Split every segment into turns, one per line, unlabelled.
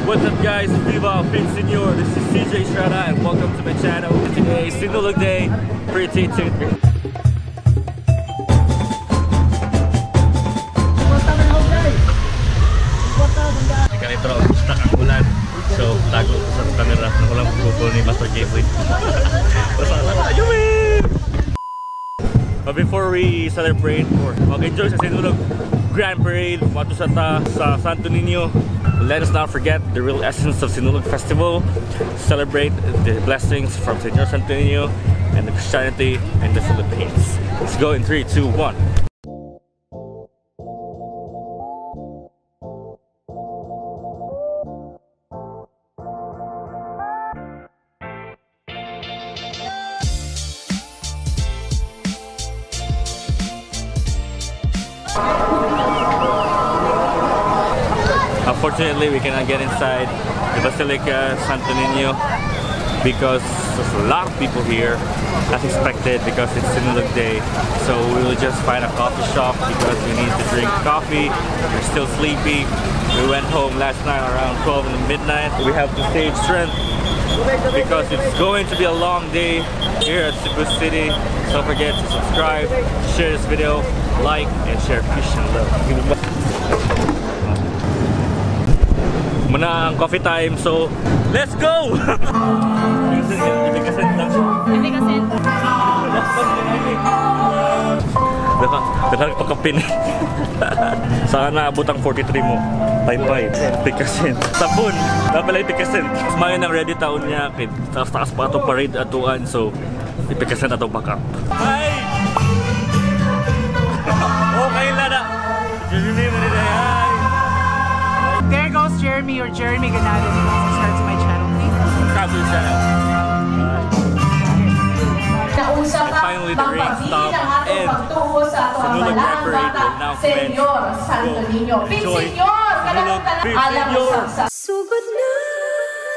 What's up guys, Viva Pit Senor. This is CJ Estrada and welcome to my channel. Today is Sinulog Day, pretty 2, 3. Stuck ang ulan. So, tago ko sa camera. Nakulang Google ni Master Jeffrey. Basta lang tayo eh! But before we celebrate or mag-enjoy sa Sinulog Grand Parade, mato sa ta sa Santo Niño, let us not forget the real essence of Sinulog Festival. Celebrate the blessings from Señor Santo Niño and the Christianity in the Philippines. Let's go in 3, 2, 1. Unfortunately, we cannot get inside the Basilica Santo Niño because there's a lot of people here, as expected, because it's Sinulog Day. So we will just find a coffee shop because we need to drink coffee. We're still sleepy. We went home last night around 12 in the midnight. We have to save strength because it's going to be a long day here at Cebu City. So don't forget to subscribe, share this video, like, and share peace and love. Muna ang coffee time, so let's go! Daghang pagkapin. Sana abot ang 43 mo. Paypay. Pikasin. Sabon. Dapat lang pikasin. Mayo nang ready taon niya. Taas-taas pa itong parade atuan. So, ipikasin atong backup. Hi! Okay lang na. Jeremy, hi!
There goes Jeremy or Jeremy Ganado. Subscribe to my channel, please.
Subscribe to the channel.
Nausap
And finally, the rain stopped and Sinulog Grand Parade will now commence.
Senyor Santo Niño. Pit
Enjoy.
Senyor!
Sinulog Pit Senyor!
Sugod na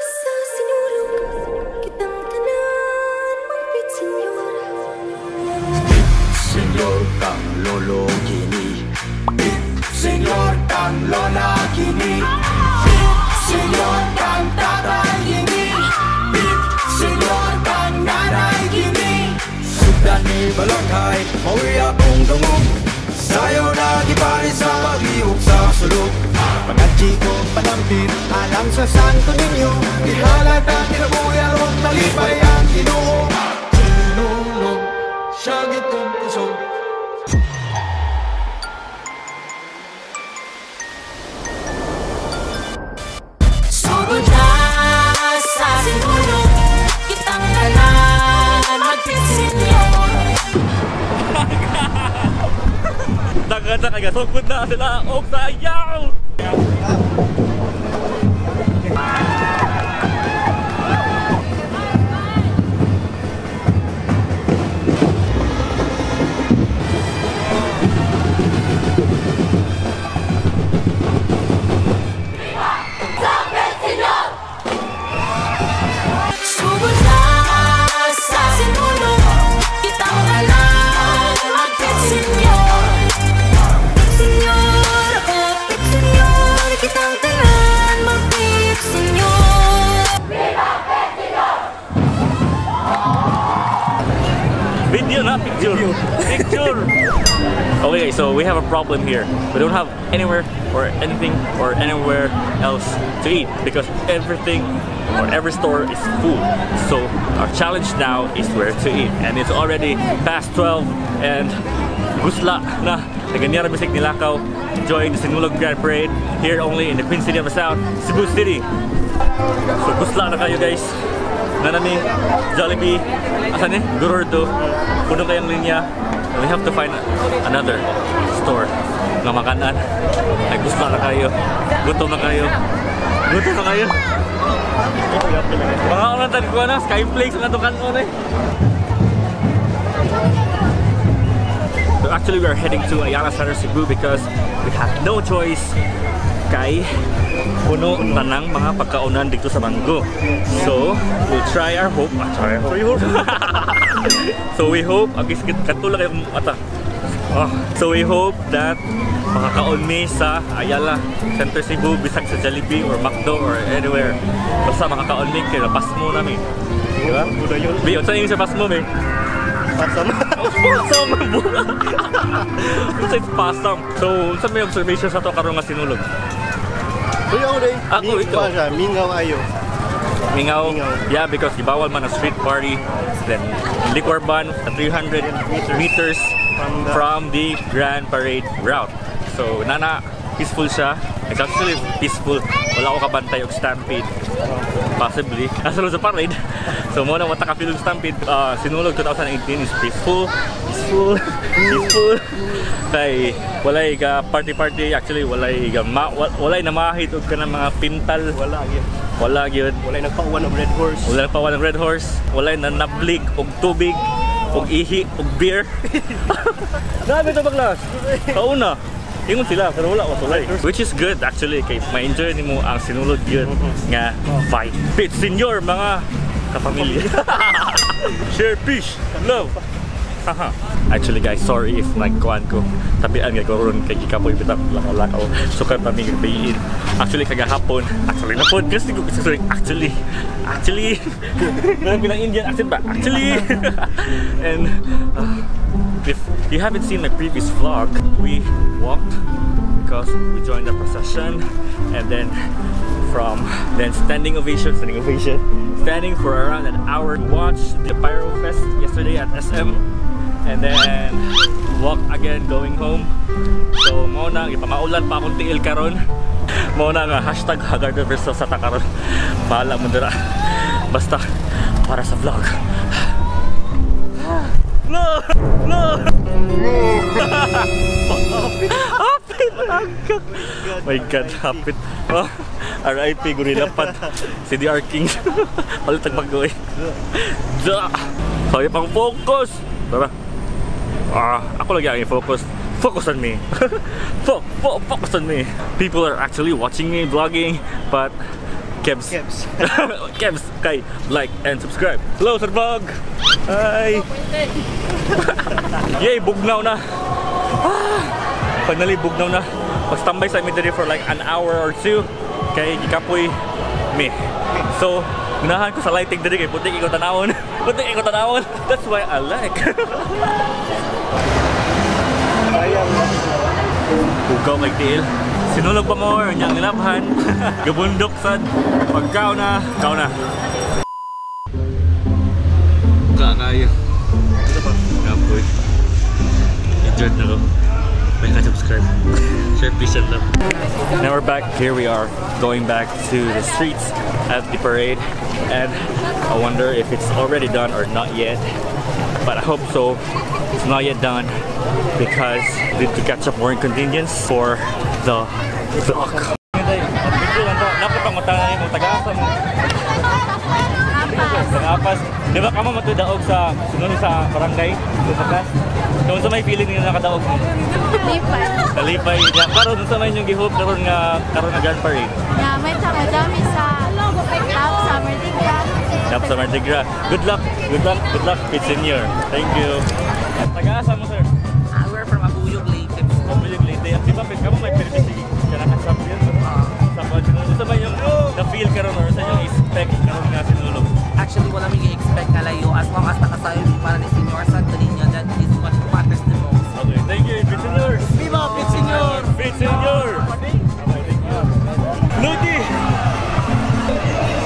sa sinulog, kitang tanan magpit senyor.
Senyor kang lolo kini, Senyor kang lola kini, Senyor kang tatay kini, Senyor kang nanay kini. Sugdan ni balakay, mao'y akong dungog. Sayo na gipari sa paglihok sa sulok. Pangadji ko panampit, alang sa Santo Niño. Gihalad ang kinabuhi aron malipay ang Ginoo. Sinulog, siya gitong kusog.
Sugod na sa sinulog, kitang tanan magpit senyor.
Daghan na sugod na sila og sayaw!
Sugod na sa sinulog, kitang tanan magpit senyor. Pit senyor, oh pit senyor, kitang tanan magpit senyor.
Video, not picture. Picture. Okay, so we have a problem here. We don't have anywhere or anything or anywhere else to eat because everything or every store is full. So our challenge now is where to eat, and it's already past 12 and gusla na. Naganyara bisig nilakaw, enjoying the Sinulog Grand Parade here only in the Queen City of the South, Cebu City. So gusla na kayo guys. Nanami, Jollibee, asan eh? Gorordo. Puno kayang linya. We have to find another store nga makanan. Ay, gusto na kayo. Gutom na kayo. Gutom na kayo. Mga unang tag ko na, Skyflakes nga itong kanon eh. So actually we are heading to Ayala Center Cebu because we have no choice kay puno tanang mga pagkaunan dito sa Banggo. So, we'll try our hope. Try our hope. So we hope, katula kayong mata. Oh. So we hope that Makakaon mi sa Ayala Center Cebu, bisag sa Jollibee or McDo or anywhere. Basta makakaon mi kay pasmo na mi. Di ba? Bi, unsa yung sa pasmo mi?
Pasam.
Pasam. Unsa it's pasam. So, unsa may observation sa to karon nga Sinulog?
Uy, ako rin.
Ako, ikaw.
Siya, mingaw ayo.
Mingaw.
Mingaw.
Yeah, because gibawal man ang street party. Then liquor ban 300 meters from the Grand Parade route. So nana, peaceful siya. It's actually peaceful. Wala ko kabantay og stampede. Possibly. Asa sa parade. So mo na wata ka feel og stampede. Sinulog 2018 is peaceful. Peaceful. Peaceful. Kay walay ga party party, actually walay ga walay namahid og kanang mga pintal.
Wala gyud.
Wala gyud.
Walay nagpauwan og Red Horse.
Wala nagpauwan og Red Horse. Walay nanablig og tubig, og ihi, og beer. Grabe to baklas. Kauna. Ingon sila pero wala ko. Which is good actually kay ma-enjoy nimo ang Sinulog gyud nga fight. Pit senior mga kapamilya. Share peace, love. Haha. Actually guys, sorry if nagkuan ko. Tabian kay ko ron kay gikapoy bitap lakaw-lakaw. Sukad pa mi gabiin. Actually kagahapon, actually na pod kasi sorry, actually. Meron bilang Indian accent ba? Actually. And if you haven't seen my previous vlog, we walked because we joined the procession, and then from then standing ovation, standing for around an hour to watch the Pyro Fest yesterday at SM, and then walk again going home. So mo na ipamaulan pa akong tiil karon. Mo na nga hashtag Hagardo versus sa karon. Bahala mo dira. Basta para sa vlog. No! No! Hapit! My God, hapit. Oh, RIP, Gorilla Pad. CDR King. Palit ang pag-uwi. Sorry pang focus! Tara. Ako lagi ang i-focus. Focus on me. Focus on me. People are actually watching me vlogging, but Kebs. Kebs, kay like and subscribe. Hello sa vlog. Hi. Yay, bugnaw na. Finally bugnaw na. Pagstambay sa mi diri for like an hour or two kay gikapoy mi. So, ganahan ko sa lighting diri kay putik ikaw tanawon. Putik ikaw tanawon. That's why I like. Hugaw kay tiil. Sinulog pa mo or niyang nilabhan. Gabundok sad. Pagkaw na, kaw na. Kakayo. Kapoy. Enjoyed na ko. Like and subscribe. Share peace and love. Now we're back. Here we are going back to the streets at the parade, and I wonder if it's already done or not yet. But I hope so. It's not yet done because we need to catch up more inconvenience for the vlog. Apas. Di ba kamo matudaog sa sunod sa barangay? Kung sa may feeling ninyo nakadaog mo?
Lipay.
Nalipay. Karon sa may inyong gihope karon nga Grand Parade.
Yeah, may tama dami sa Top sa Mardi Gras.
Top sa Mardi Gras. Good luck. Good luck. Good luck, Pit Senior. Thank you. Taga-asa mo, sir?
We're from Abuyog, Leyte po.
Abuyog, Leyte. Di ba, kamo may permit ka naka-champion? Sa sa may yung na-feel karon or sa inyong expect karon nga Sinulog?
Actually, wala may expect kalayo. As long as nakasayo para ni Senior Santo Niño, that is what matters the most.
Okay, thank you, Pit Senior!
Viva Pit Senior!
Pit Senior! Okay, thank you. Lodi!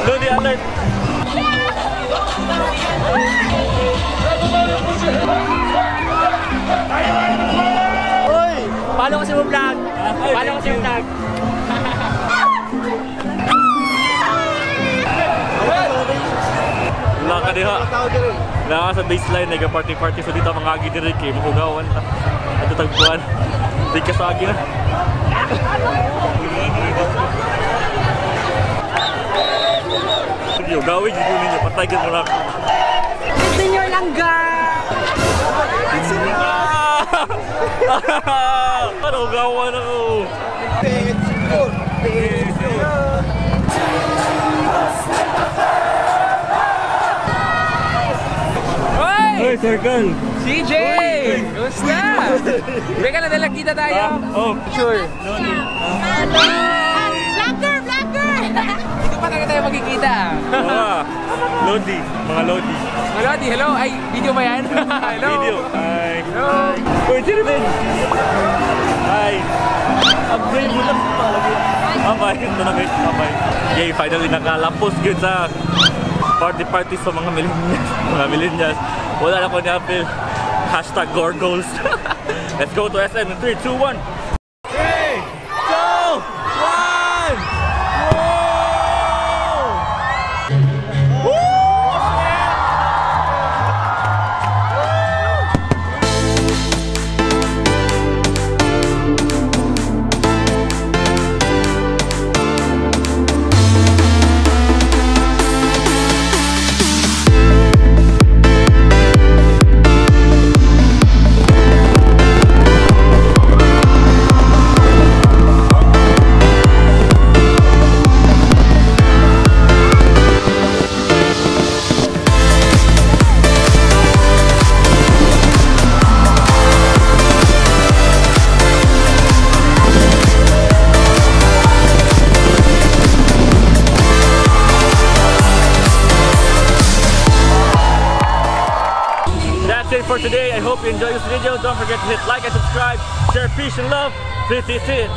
Lodi alert!
Oy!
Follow ko si mo vlog! Follow ko si mo vlog!
Wala ka diha. Wala ka sa baseline, nag-party-party. So dito mga agi diri kay mahugawan ta. Ato tagpuan. Di ka sa agi na. Yo, gawin gyud ninyo, patay gyud mo na.
Senior langga.
Ano gawan ako?
Pit Senior! Pit Senior!
Hey, circle!
CJ! Kumusta? Teka na, nalagkita tayo.
Oh,
Sure.
Vlogger! Vlogger!
Dito pa talaga tayo magkikita.
Lodi, mga Lodi.
Mga Lodi, hello. Ay, video ba yan? Hello.
Video. Hi.
Hello.
Uy, Jeremy! Hi. Upgrade mo lang palagi. Bye-bye. Ito na guys. Bye-bye. Yay, finally nakalapos yun sa party-party sa mga millennials. Mga millennials. Wala na ko ni Apple. #gorgoals. Let's go to SM in 3, 2, 1. 3, 2, 1! Whoa! That's it for today. I hope you enjoyed this video. Don't forget to hit like and subscribe. Share peace and love. 3TT.